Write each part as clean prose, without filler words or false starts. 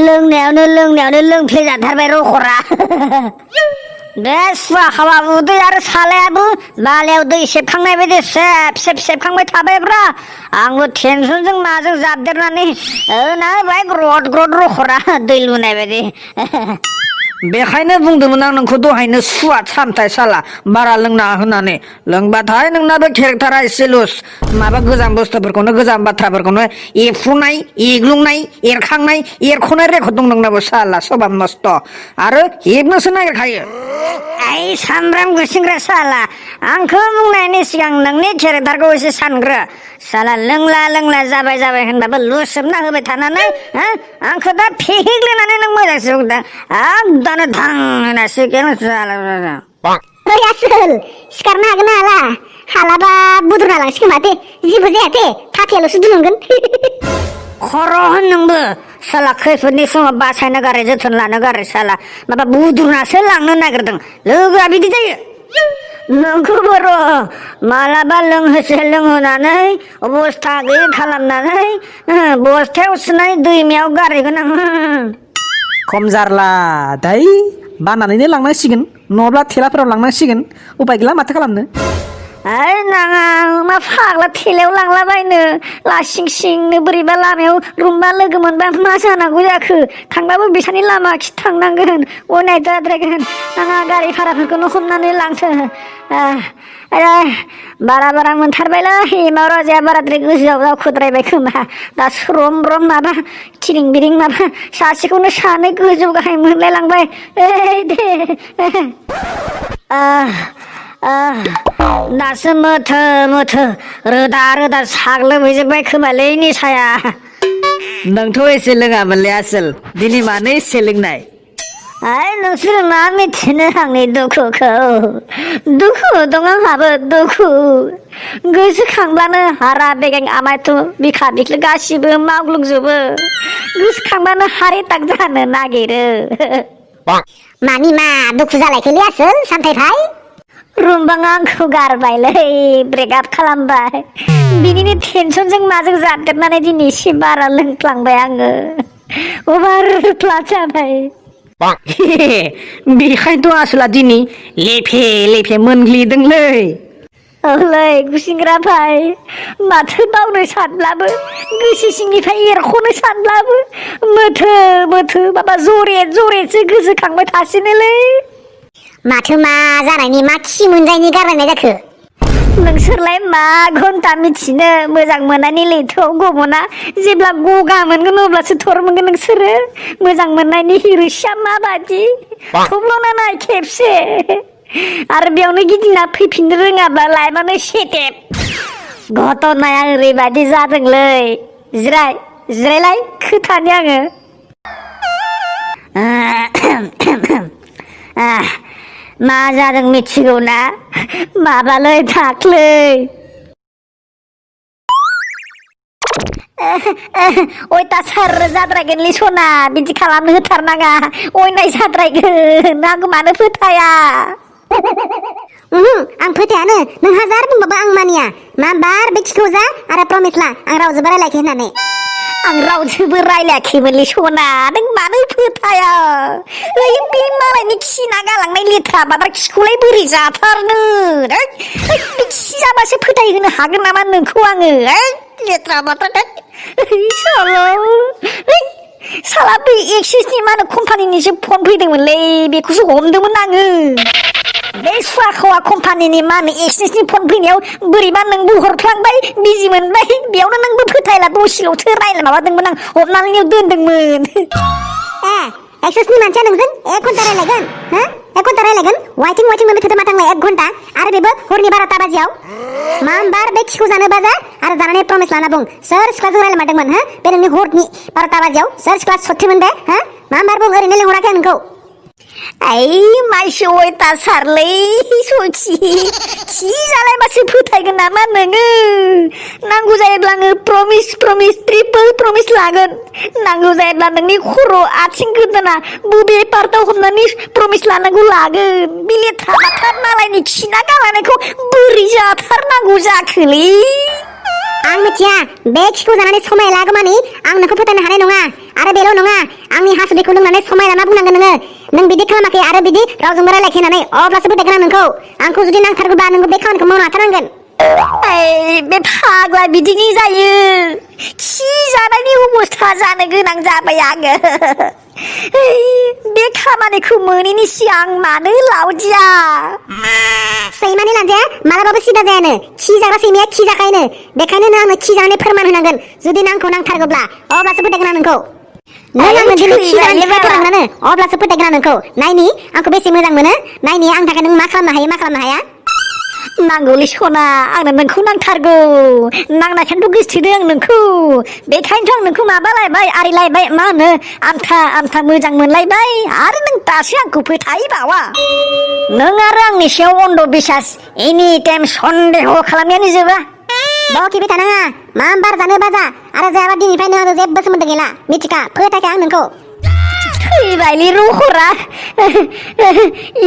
लोंनायावनो लोंफ्लेजाथारबाय रखरा बे सुवा खावाबो दै आरो सालायाबो बालायाव दै सेबखांनाय बायदि सेबखांबाय थाबायब्रा आंबो टेनसनजों माजों जाबदेरनानै बाय ग्रद रखरा दै लुनाय बायदि बेखायनो बुंदोंमोन आं नोंखौ दहायनो सुवा सामथाय साला बारा लोंना होननानै लोंबाथाय नोंनाबो केरेक्टारा एसे लुस माबा गोजाम बुस्थुफोरखौनो गोजाम बाथ्राफोरखौनो एफ्रुनाय एग्लुंनाय एरखांनाय एरख'नाय रेकर्ड दं नोंनाबो साला सभाब नस्थ' आरो हेबनोसो नागिरखायो आइ सामब्राम गुसिंग्रा साला आंखौ बुंनायनि सिगां नोंनि केरेक्टारखौ एसे सानग्रो साला लोंला जाबाय होनबाबो लुसोबना होबाय थानानै आंखौ दा फेहेग्लिनानै नों मोजांसो बुंदों आंदानो धां होनासो आसोल सिखारनो हागोन ना हाला हालाबा बुद्रुना लांसिगोन माथो जेबो जायाथे थाथायाल'सो दुलुंगोन खर' होन नोंबो साला खैफोदनि समाव बासायनो गारै जोथोन लानो गारै साला माबा बुद्रुनासो लांनो नागिरदों लोगोआ बिदि जायो नोंखौबो र' मालाबा लोंहोनानै अबस्था गैयै खालामनानै बस्थायाव सोनानै दैमायाव गारहैगोन आं खम जारला दाय बानानैनो लांनांसिगोन नङाब्ला थेलाफोराव लांनांसिगोन उपाय गैला माथो खालामनो नाङा मा फाग्ला थेलायाव लांलाबायनो लासिं सिंनो बोरैबा लामायाव रुमबा लोगो मोनबा मा जानांगौ जाखो थांबाबो बिसानि लामा खि थांनांगोन अनाय दाद्रायगोन आंहा गारि भाराफोरखौनो हमनानै लांसो बारा मोनथारबायलै हिमाव राजाया बाराद्राय गोजौआव दावखोद्रायबाय खोमा दा स्रम ब्रम माबा थिरिं बिरिं माबा सासेखौनो सानै गोजौ गाहाय मोनलाय लांबाय दे दासो मोथो रोदा साग्लोबहैजोबबाय खोमालै निसाया नोंथ' एसे लोङामोनलै आसोल दिनै मानो एसे लोंनाय नोंसोर मा मिथिनो आंनि दुखुखौ दुखु दं आंहाबो दुखु गोसोखांब्लानो हारा बेगें आमायथु बिखा बिख्लो गासिबो मावग्लुंजोबो गोसोखांब्लानो हारे ताक जानो नागिरो मानि मा दुखु जालायखोलै आसोल सामथाय भाई रुमबाङा आंखौ गारबायलै ब्रेकआप खालामबाय बिनिनो टेनसनजों माजों जादेरनानै दिनै एसे बारा लोंफ्लांबाय आङो अभार प्लास जाबाय बेखायनोथ' आसोला दिनै लेफे मोनग्लिदोंलै औलै गुसिंग्रा भाई माथो बावनो सानब्लाबो गोसो सिंनिफ्राय एरख'नो सानब्लाबो मोथो माबा जरेसो गोसोखांबाय थासिनोलै माथो मा जानायनि मा खि मोनजायनि गारनाय जाखो नोंसोरलाय मा घन्टा मिथिनो मोजां मोननायनि लैथोआव गब'ना जेब्ला गगा मोनगोन अब्लासो थर मोनगोन नोंसोरो मोजां मोननायनि हिरोसिया माबादि थब्ल'ना नाय खेबसे आरो बेयावनो गिदिंना फैफिननो रोङाब्ला लाइफआनो सेटेप घटनाया ओरैबायदि जादोंलै जिरायलाय खोथानि आङो मा जादों मिथिगौ ना माबालै दाख्लै अयथासार जाद्रायगोनलै सना बिदि खालामनो होथारनाङा अयनाय जाद्रायगोन आंखौ मानो फोथाया आं फोथायानो नों हाजार बुंबाबो आं मानिया मा बार बे खिखौ जा आरो प्रमिस ला आं रावजोंबो रायलायाखै होननानै आं रावजोंबो रायलायाखैमोनलै सना नों मानो फोथाया बे मालायनि खिना गालांनाय लेथ्रा बाद्रा खिखौलाय बोरै जाथारनो बे खि जाबासो फोथायहोनो हागोन नामा नोंखौ आङो लेथ्रा बाद्रा साला बै एक्सिसनि मा होनो कम्पानिनिसो फन फैदोंमोनलै बेखौसो हमदोंमोन आङो बे सुवाखावा कम्पानिनि मा होनो एक्सिसनि फन फैनायाव बोरैबा नोंबो हरफ्लांबाय बिजि मोनबाय बेयावनो नोंबो फोथायला दसेल'सो माबादोंमोन आं हमनानै दोनदोंमोन एक्सिसनि मानसिया नोंजों 1 घन्टा रायलायगोन 1 घन्टा रायलायगोन वाइटिं मोनबाय थादों माथांलाय 1 घन्टा आरो बेबो हरनि 12टा बाजियाव मा बार बे खिखौ जानो बाजा आरो जानानै प्रमिस लाना बुं सोर सिख्लाजों रायलायमारदोंमोन बे नोंनि हरनि 12टा बाजियाव सोर सिख्ला सत्तिमोन बे मा बार बुं ओरैनो लिंहराखै आं नोंखौ माइसो अयथासारलै सखि खि जालायबासो फोथायगोन नामा नोङो नांगौ जायोब्ला आङो प्रमिस ट्रिपोल प्रमिस लागोन नांगौ जायोब्ला नोंनि खर' आथिं गोदोना बबे पार्टआव हमनानै प्रमिस लानांगौ लागोन बे लेथ्रा मालायनि खिना गालांनायखौ बोरै जाथारनांगौ जाखोलै आं मिथिया बे खिखौ जानानै समाय लागोमानि आं नोंखौ फोथायनो हानाय नङा आरो बेल' नङा आंनि हासुदैखौ लोंनानै समाय लाना बुंनांगोन नों बिदि खालामाखै आरो बिदि रावजोंबो रायलायाखै होननानै अब्लासो फोथायगोन आं नोंखौ आंखौ जुदि नांथारगौबा नोंबो बे खामानिखौ मावनो हाथारनांगोन बे फाग्ला बिदिनि जायो खि जानायनि अबस्था जानो गोनां जाबाय आङो बे खामानिखौ मोनैनि सिगां मानो लावदिया सैमानि लान्जाया मालाबाबो सिदा जायानो खि जाग्रा सैमाया खि जाखायोनो बेखायनो नों आंनो खि जानानै फोरमान होनांगोन जुदि आंखौ नांथारगौब्ला अब्लासो फोथायगोन आं नोंखौ नों आंनो दिनै खि जानानै फोथायनांगोन अब्लासो फोथायगोन आं नोंखौ नायनि आंखौ बेसे मोजां मोनो नायनि आंनि थाखाय नों मा खालामनो हाया नांगौलै सना आंनो नोंखौ नांथारगौ नांनायखायनोथ' गोसोथोदों आं नोंखौ बेखायनोथ' आं नोंखौ माबालायबाय आरिलायबाय मा होनो आमथा मोजां मोनलायबाय आरो नों दासो आंखौ फोथायबावा नों आरो आंनि सायाव अन्ध बिसास एनि टाइम सन्देह खालामनायानो जोबा बावखिबाय थानाङा मा बार जानो बाजा आरो जायाबा दिनैनिफ्राय नों आंजों जेबो सोमोन्दो गैला मिथिखा फोथायखा आं नोंखौ थैबायलै रखरा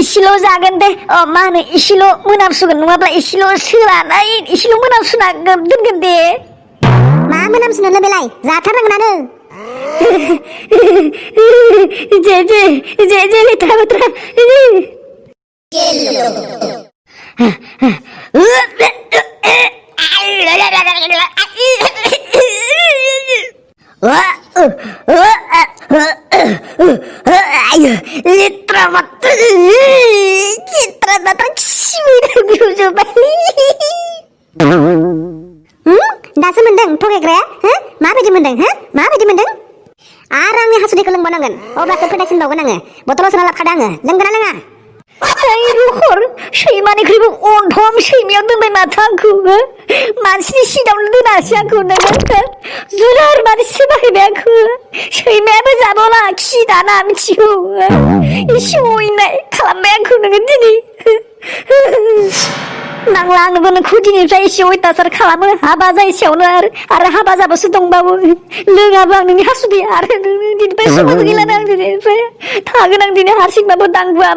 इसेल' जागोन दे मा होनो इसेल' मोनामसुगोन नङाब्ला इसेल' सोलानाय इसेल' मोनामसुना दोनगोन दे मा मोनामसुनो बेलाय जाथारनांगोनानो जे लेथ्रा बाथ्रा लेथ्रा बाथ्रा दासो मोनदों थगायग्राया माबायदि मोनदों माबायदि मोनदों आरो आंनि हासुदैखौ लोंबावनांगोन अब्लासो फोथायसिनबावगोन आङो बथलाव सोना लाबखादों आङो लोंगोना लोङा रुखर सैमानिख्रुइबो अन्थम सैमायाव दोनबाय माथो आंखौ मानसिनि सिटावनो दोनासै आंखौ नोङो जुनार मानसिसो बाहायबाय आंखौ सैमायाबो जाबावला खि दाना मिथिगौ एसे अयनाय खालामबाय आंखौ नोङो दिनै नांला आंनोबो नोंखौ दिनैनिफ्राय एसे अयथासार खालामो हाबा जायसेयावनो आरो हाबा जाबासो दंबावो लोङाबो आं नोंनि हासुदै आरो दिनैनिफ्राय सोमोन्दो गैलानो आं दिनैनिफ्राय थागोन आं दिनै हारसिंबाबो दांबोआ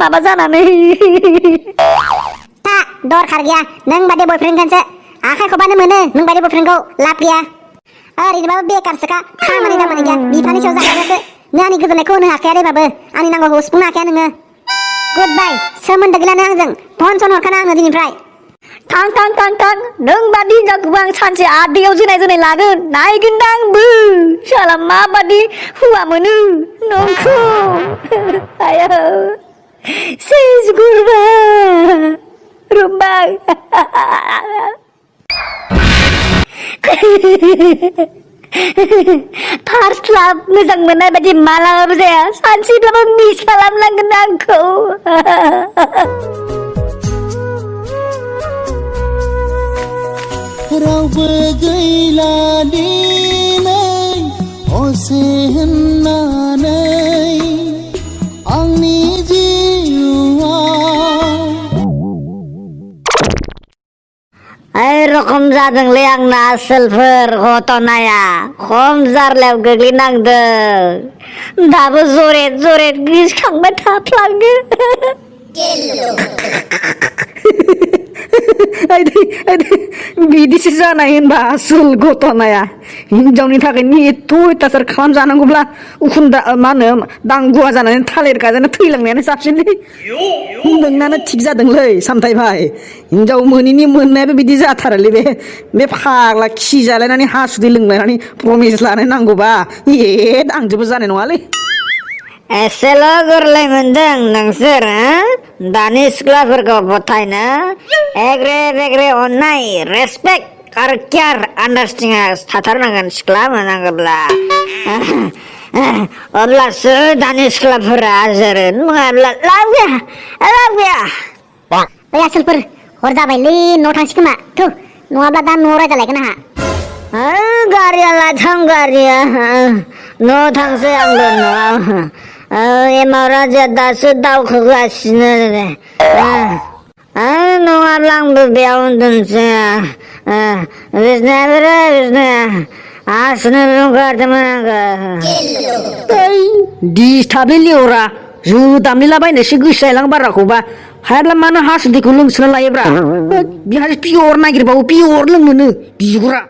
माबा जानानै था दरखार गैया नों बादि बयफ्रेन्डखौसो आखाइ खबानो मोनो नों बादि बयफ्रेन्डखौ लाब गैया ओरैनोबाबो बेखारसोखा खामानि दामानि गैया बिफानि सायाव जाग्रासो नों आंनि गोजोननायखौ होनो हाखाया देबाबो आंनि नांगौखौ सुफुंनो हाखाया नोङो गुड बाय सोमोन्दो गैलानो आंजों फन सन हरखाना आङो दिनैनिफ्राय थां नों बादि हिनजावखौबो आं सानसे आदैयाव जोनाय लागोन नायगोन आंबो साला माबादि हौवा मोनो नोंखौ आयो सेज गुरबा रुम्बा फार्स्ट लाभ मोजां मोननाय बायदि मालाबाबो जाया सानसेब्लाबो मिस खालामनांगोन आंखौ रावबो गैला दिनै असे होननानै आंनि जिउआव रखम जादोंलै आंना आसोलफोर घटनाया खम जारलायाव गोग्लैनांदों दाबो जरे गोसोखांबाय थाफ्लाङो बिदिसो जानाय होनबा आसोल घटनाया हिनजावनि थाखाय एथ' अयथासार खालामजानांगौब्ला उखुन्दा मा होनो दांगुवा जानानै थालिर गाजाना थैलांनायानो साबसिनलै नोंनानो थिग जादोंलै सामथाय भाइ हिनजाव मोनैनि मोननायाबो बिदि जाथारोलै बे फाग्ला खि जालायनानै हासुदै लोंलायनानै प्रमिस लानाय नांगौबा आंजोंबो जानाय नङालै एसेल' गोरलै मोनदों नोंसोर दानि सिख्लाफोरखौ फोथायनो एग्रे बेग्रे अननाय रेसपेक्ट आरो केयार आन्डारस्टेन्डिं थाथारनांगोन सिख्ला मोनांगौब्ला अब्लासो दानि सिख्लाफोरा जोरो नङाब्ला लाब गैया ओइ आसोलफोर हर जाबायलै न' थांसै खोमा थु नङाब्ला दा न'आव रायजालायगोन आंहा गारिया लाथां गारिया न' थांसै आंबो न'आव एमाव राजाया दासो दावखोगासिनो नङाब्ला आंबो बेयाव उन्दुनोसै बिसनाया हासुनो ओंखारदोंमोन आङो दिसथाबलै लेवरा जोदामलिलाबायनोसो गोसो जायलां बाराखौबा हायाब्ला मानो हासुदैखौ लोंसोना लायोब्रा बिहाय पियर नागिरबावो पियर लोंनोनो बिगुरा